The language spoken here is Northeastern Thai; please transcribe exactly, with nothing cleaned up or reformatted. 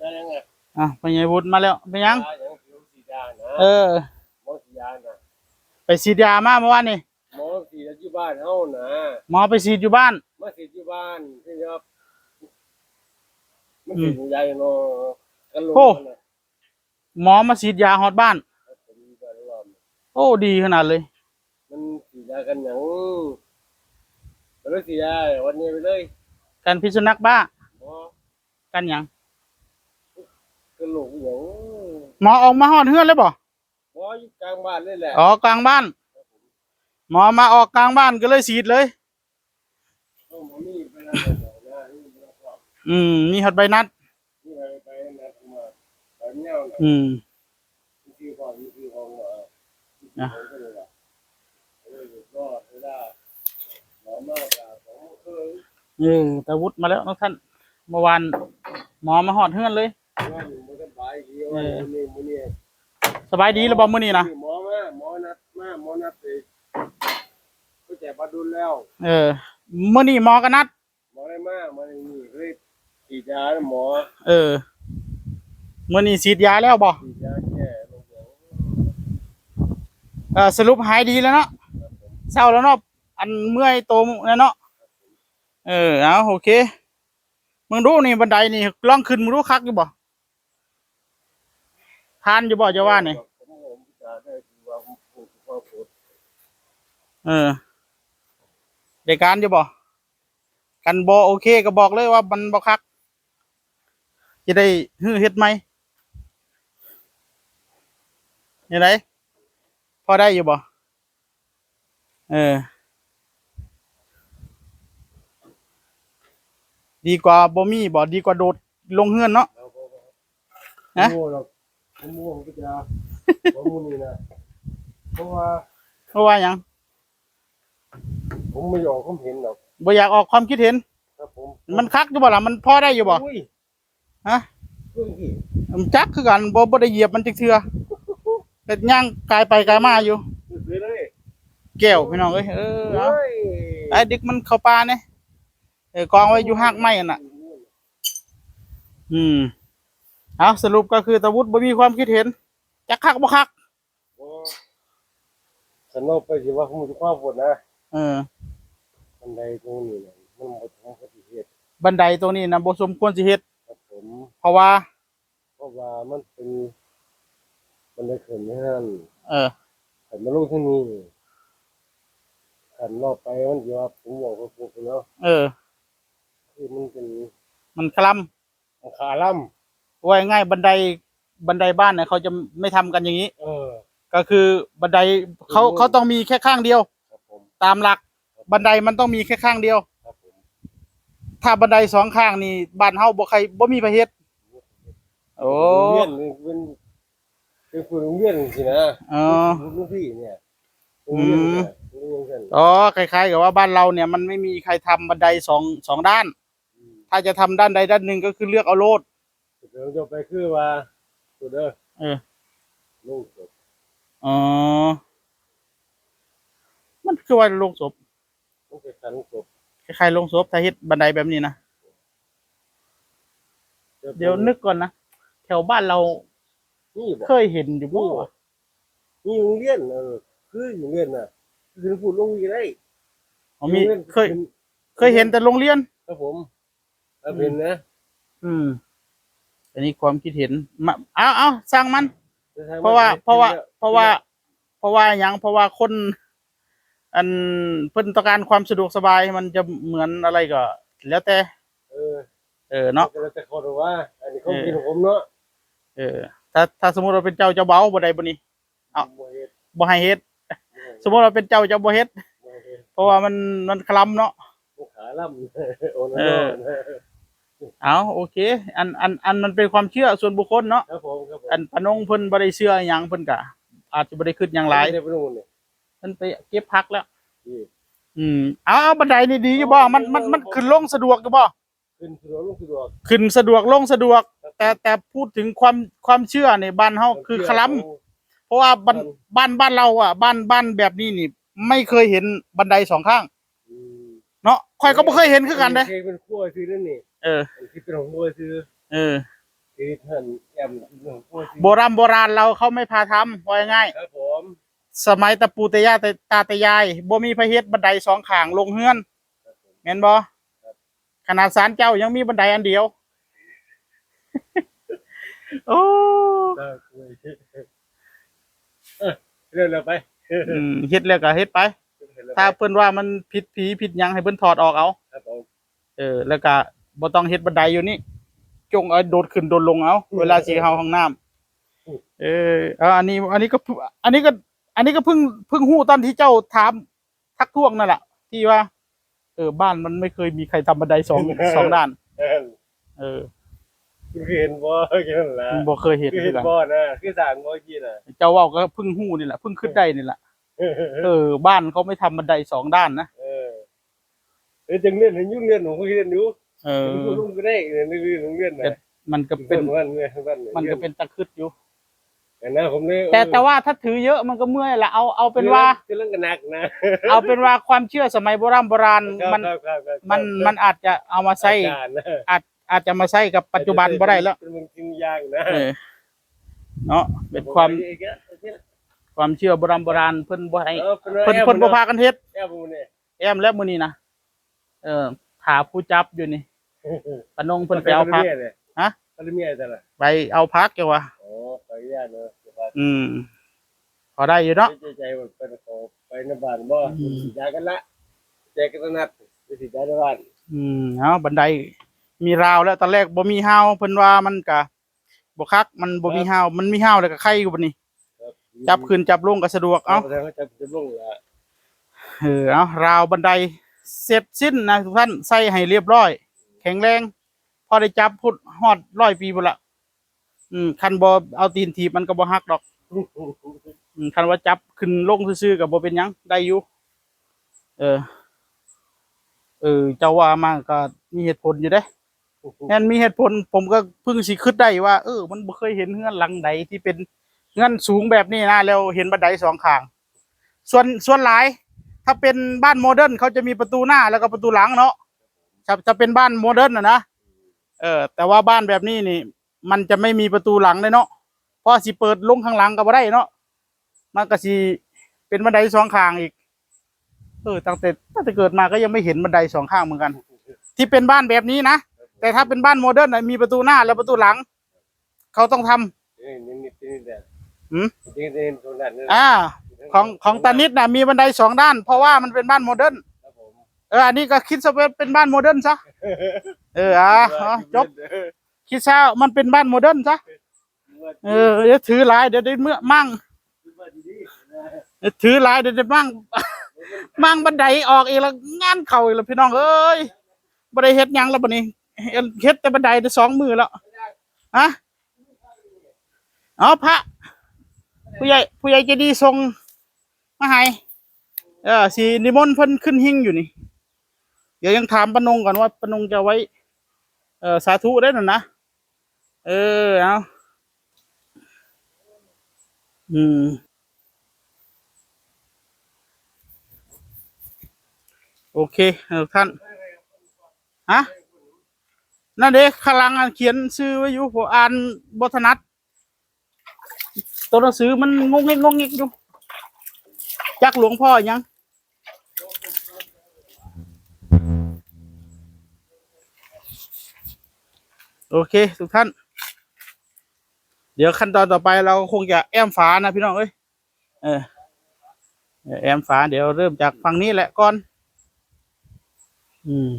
ยายังไง อ่ะ พ่อใหญ่วุฒิมาแล้ว เป็นหยัง ยายังผิวสีดานะ เออ หมอสีดานะ ไปฉีดยามาเมื่อวานนี่ หมอสีดอยู่บ้านเฮานะ หมอไปฉีดอยู่บ้าน มาสีดอยู่บ้านที่ครับ มัน อืม สีดยาอยู่เนาะ กันลง โอ้ นะ หมอมาฉีดยาฮอดบ้าน ครับผม อยู่บ้านรอบ โอ้ ดีขนาดเลย มันสีดยากันหยัง ก็เลยสีดยาวันนี้ไปเลย กันพิษสุนัขบ้า หมอ กันหยัง กันโรคอีหยัง หมอออกมาฮอดเฮือนเลยบ่ หมออยู่กลางบ้านเลยแหละ อ๋อ กลางบ้าน หมอมาออกกลางบ้านก็เลยฉีดเลย อืม มีฮอดใบนัด อืม นะ เออ ตาวุฒิมาแล้วเนาะท่าน เมื่อวานหมอมาฮอดเฮือนเลย เออ สบายดีแล้วบ่มื้อนี้นะ หมอมา หมอนัดมา หมอนัดไป ก็แจกบัตรดุลแล้ว เออ มื้อนี้หมอก็นัด หมอได้มา หมอได้นี่ เฮ้ย ฉีดยาแล้วหมอ เออ มื้อนี้ฉีดยาแล้วบ่ ฉีดยาแก้โรคเดียว เออ สรุปหายดีแล้วเนาะ ครับผม เซาแล้วเนาะ อันเมื่อยโตนั่นเนาะ เออ เอา โอเค มึงดูนี่บันไดนี่ ลองขึ้นมึงดูคักอยู่บ่ ผ่านอยู่บ่ เจ้าว่านี่ ผมผมจะได้ดูว่าผมผมผม เออ ได้การอยู่บ่ กันบ่โอเคก็บอกเลยว่ามันบ่คัก จะได้ฮือเฮ็ดใหม่ ยังไง พอได้อยู่บ่ เออ ดีกว่าบ่มีบ่ ดีกว่าโดดลงเฮือนเนาะ ฮะ โอ้ เราผมว่าผมจะผมมูนี่นะ เพราะว่า เพราะว่าหยัง ผมไม่อยากความเห็นหรอก บ่อยากออกความคิดเห็น ครับผม มันคักอยู่บ่ล่ะ มันพอได้อยู่บ่ อุ้ย ฮะ เพิ่งสิ มันจักคือกัน บ่ บ่ได้เหยียบมันจักเทื่อ เฮ็ดย่างกายไปกายมาอยู่ เสียเลย แก้วพี่น้องเอ้ย เออ เอา เฮ้ย ไอ้ดึกมันเข้าป่าเนี่ย เออ กองไว้อยู่ฮากไม้นั่นน่ะ อืม เอา สรุปก็คือตาวุฒิบ่มีความคิดเห็น จักคักบ่คัก บ่ คันเราไปสิว่าผมจะความปวดนะ เออ บันไดตรงนี้นะ มันบ่สมควรสิเฮ็ด บันไดตรงนี้นะ บ่สมควรสิเฮ็ด ครับผม เพราะว่า เพราะว่ามันเป็นบันไดขึ้นเฮือน เออ คันมาลงที่นี่ คันรอบไปมันสิว่าผมบอกว่าปวดเนาะ เออ คือมันเป็น มันคลำ มันคลำ ว่าง่ายๆ บันได บันไดบ้านเนี่ยเขาจะไม่ทำกันอย่างนี้ เออ ก็คือบันไดเขา อืม เขาต้องมีแค่ข้างเดียว ครับผม ตามหลัก ครับ บันไดมันต้องมีแค่ข้างเดียว ครับผม ถ้าบันไดสองข้างนี่บ้านเฮาบ่ใครบ่มีไผเฮ็ด โอ้ โรงเรียนนี่เป็น เป็นผู้โรงเรียนสินะ อ๋อ เป็นผู้พี่เนี่ย อืม โรงเรียนเนี่ย โรงเรียนกัน อ๋อ คล้ายๆ กับว่าบ้านเราเนี่ยมันไม่มีใครทำบันไดสอง สองด้าน อืม ถ้าจะทำด้านใดด้านหนึ่งก็คือเลือกเอาโลด เดี๋ยวจะไปคือว่า ตัวเด้อ เออ โลงศพ อ๋อ มันคือว่าโลงศพ มันคล้ายๆโลงศพ คล้ายๆโลงศพ ถ้าเฮ็ดบันไดแบบนี้นะ เดี๋ยวนึกก่อนนะ แถวบ้านเรา นี่บ่ เคยเห็นอยู่บ่ นี่บ่ มีโรงเรียน เออ คือโรงเรียนน่ะ คือพูดโรงเรียนได้ อ๋อ มี โรงเรียน เคย ขึ้น เคยเห็นแต่โรงเรียน ครับผม ครับ อืม เห็นนะ อืม อันนี้ความคิดเห็น มา เอา เอา ช่างมัน แต่ถ้า เพราะว่า มัน เพราะว่า เป็นแบบ เพราะว่า เป็นแบบ เพราะว่าหยัง เพราะว่าคน อัน เพิ่นต้องการความสะดวกสบาย มันจะเหมือนอะไรก็แล้วแต่ เออ เออ เนาะ ก็แล้วแต่คนว่า อันนี้ความคิดของผมเนาะ เออ ถ้า ถ้าสมมุติว่าเป็นเจ้า เจ้าบ่เอาบ่ได้บ่นี่ เอา บ่เฮ็ด บ่ให้เฮ็ด บ่ให้เฮ็ด สมมุติว่าเป็นเจ้า เจ้าบ่เฮ็ด บ่ให้เฮ็ด เพราะว่ามัน มันคลำเนาะ มันขาลำ โอ้ เออ นั่นเนาะ เอา โอเค อัน อัน อันมันเป็นความเชื่อส่วนบุคคลเนาะ ครับผม ครับผม อันป้านงเพิ่นบ่ได้เชื่อหยัง เพิ่นก็อาจจะบ่ได้คิดหยังหลาย ไม่ได้ไปนู่นเนี่ย เพิ่นไปเก็บผักแล้ว อืม อืม เอา เอา บันไดนี่ดีอยู่บ่ มัน มัน มันขึ้นลงสะดวกอยู่บ่ ขึ้นสะดวกลงสะดวก ขึ้นสะดวกลงสะดวก ครับ แต่ แต่พูดถึงความ ความเชื่อนี่บ้านเฮาคือคลำ ความเชื่อของ เพราะว่าบ้าน บ้าน บ้าน บ้านเราอ่ะ บ้าน บ้านแบบนี้นี่ ไม่เคยเห็นบันไดสองข้าง อืม เนาะ ข้อยก็บ่เคยเห็นคือกันเด้ อันนี้เป็นครัวซื่อนั่นนี่ เออ อันที่เป็นของครัวซื่อ เออ ที่ท่านแอมหลวงปู่ที่ โบราณโบราณเราเขาไม่พาทำว่าง่าย ครับผม ๆ สมัยตะปู่ตะย่าตาตายายบ่มีไผเฮ็ดบันไดสองข้างลงเฮือน แม่นบ่ ขนาดศาลเจ้ายังมีบันไดอันเดียว โอ้ ได้คุยเออเรื่องเราไป อืมเฮ็ดแล้วก็เฮ็ดไป เรื่องเราไป ถ้าเพิ่นว่ามันผิดผีผิดหยังให้เพิ่นถอดออกเอา ครับผม เออ แล้วก็บ่ต้องเฮ็ดบันไดอยู่นี่ จงเอาโดดขึ้นโดดลงเอา เวลาสิเข้าห้องน้ำ เออ เอาอันนี้ อันนี้ก็ อันนี้ก็ อันนี้ก็เพิ่ง เพิ่งฮู้ตอนที่เจ้าถามทักท้วงนั่นแหละ ที่ว่า เออ บ้านมันไม่เคยมีใครทำบันไดสอง สองด้าน เออ เออ คือเห็นบ่แค่นั้นละ บ่เคยเห็น คือ คื เห็ อน กัน บ่นะคือสร้างบ่กี่น่ะ เจ้าเว้าก็เพิ่งฮู้นี่แหละ เพิ่งคิดได้นี่แหละ เออ บ้านเขาไม่ทำบันไดสองด้านนะ เออเออจังเล่นให้ยุ่งเล่นของเขาเล่นอยู่ เออ เห็นผู้ลุงก็ได้เล่นเล่นของเล่น แต่ นะ มันก็เป็น บ้านเนี่ยบ้านเนี่ย มันก็เป็นตะคริดอยู่ อันนั้นผมเลย แต่แต่ว่าถ้าถือเยอะมันก็เมื่อยละ เอา เอาเป็นว่า คือเรื่องกันหนักนะ เอาเป็นว่าความเชื่อสมัยโบราณโบราณ ครับ มัน ครับครับครับ มัน มันอาจจะเอามาใช้ อาจารย์นะ อาจ อาจจะมาใช้กับปัจจุบันบ่ได้แล้ว เป็นเมืองกินยางนะ เออ เนาะ เป็นความ อีกแล้ว ความเชื่อโบราณโบราณเพิ่นบ่ให้ เออเป็น เพิ่น แอม เพิ่นบ่ เนาะ พากันเฮ็ด แอบมึงเนี่ย แอมแล้วมื้อนี้นะ เออ ถาผู้จับอยู่นี่ ปานงเพิ่นไปเอาผัก เนี่ย ฮะ ปริเมียแต่ละ ไปเอาผักอยู่วะ โอ้ขออนุญาตเนาะ อืม พอได้อยู่เนาะ ใจใจมันเป็นขอไปในบ้านบ่ อืม สีดากันละแจกกันนัดไปสีดาในบ้าน อืม เอาบันไดมีราวแล้ว ตอนแรกบ่มีฮาว เพิ่นว่ามันกะบ่คัก มันบ่มีฮาว มันมีฮาวแล้วก็ไคอยู่บัดนี้ ครับ จับขึ้นจับลงก็สะดวก เอ้า แล้วก็จับจะลงละ เออ เอาราวบันไดเสร็จสิ้นนะทุกท่าน ใส่ให้เรียบร้อย แข็งแรง พอได้จับพุดฮอดร้อยปีพุ้นละ อืม คันบ่เอาตีนถีบมันก็บ่หักดอก อืม คันว่าจับขึ้นลงซื่อๆก็บ่เป็นหยัง ได้อยู่ เออ เออ เจ้าว่ามาก็มีเหตุผลอยู่เด้ แม่นมีเหตุผล ผมก็เพิ่งสิคิดได้ว่า เออ มันบ่เคยเห็นเฮือนหลังใดที่เป็นเฮือนสูงแบบนี้นะ แล้วเห็นบันไดสองข้าง ส่วน ส่วนหลาย ถ้าเป็นบ้านโมเดิร์นเขาจะมีประตูหน้าแล้วก็ประตูหลังเนาะ ถ้า ถ้าเป็นบ้านโมเดิร์นน่ะนะ เออ แต่ว่าบ้านแบบนี้นี่ มันจะไม่มีประตูหลังเลยเนาะ เพราะสิเปิดลงข้างหลังก็บ่ได้เนาะ มันก็สิเป็นบันไดสองข้างอีก เออ ตั้งแต่ ตั้งแต่เกิดมาก็ยังไม่เห็นบันไดสองข้างเหมือนกัน ที่เป็นบ้านแบบนี้นะ แต่ถ้าเป็นบ้านโมเดิร์นน่ะ มีประตูหน้าและประตูหลัง เขาต้องทำ นี่นี่นี่นี่แหละ หืม นี่นี่ตรงนั้นนี่ อ่า ของ ของตานิดน่ะ มีบันไดสองด้าน เพราะว่ามันเป็นบ้านโมเดิร์น ครับผม เออ อันนี้ก็คิดซะว่าเป็นบ้านโมเดิร์นซะ เออ อ่ะ อ่ะ จบ คิดซะมันเป็นบ้านโมเดิร์นซะ เออ เดี๋ยวถือหลาย เดี๋ยวได้เมื่อมั่ง เดี๋ยวถือหลาย เดี๋ยวได้มั่ง มั่งบันไดออกอีกแล้ว งานเข้าอีกแล้ว พี่น้องเอ้ย บ่ได้เฮ็ดหยังแล้วบัดนี้ เฮ็ดแต่บันไดได้สองมื้อแล้ว ฮะ เอาพระ ผู้ใหญ่ ผู้ใหญ่ใจดีส่งมาให้ เออ สินิมนต์เพิ่นขึ้นหิ้งอยู่นี่ เดี๋ยวยังถามป้านงก่อนว่าป้านงจะไว้ เออ สาธุได้นั่นนะ เออ เอา อืม โอเค เออ ท่าน ฮะ นั่นเด้ ข้างหลังอันเขียนชื่อไว้อยู่ ผมอ่านบ่ถนัด ตัวหนังสือมันงงเงกงงเงกอยู่ จักหลวงพ่อหยัง โอเค ทุกท่าน เดี๋ยวขั้นตอนต่อไปเราก็คงจะแอมฝานะพี่น้องเอ้ย เออ เออ แอมฝา เดี๋ยวเริ่มจากฝั่งนี้แหละก่อน อืม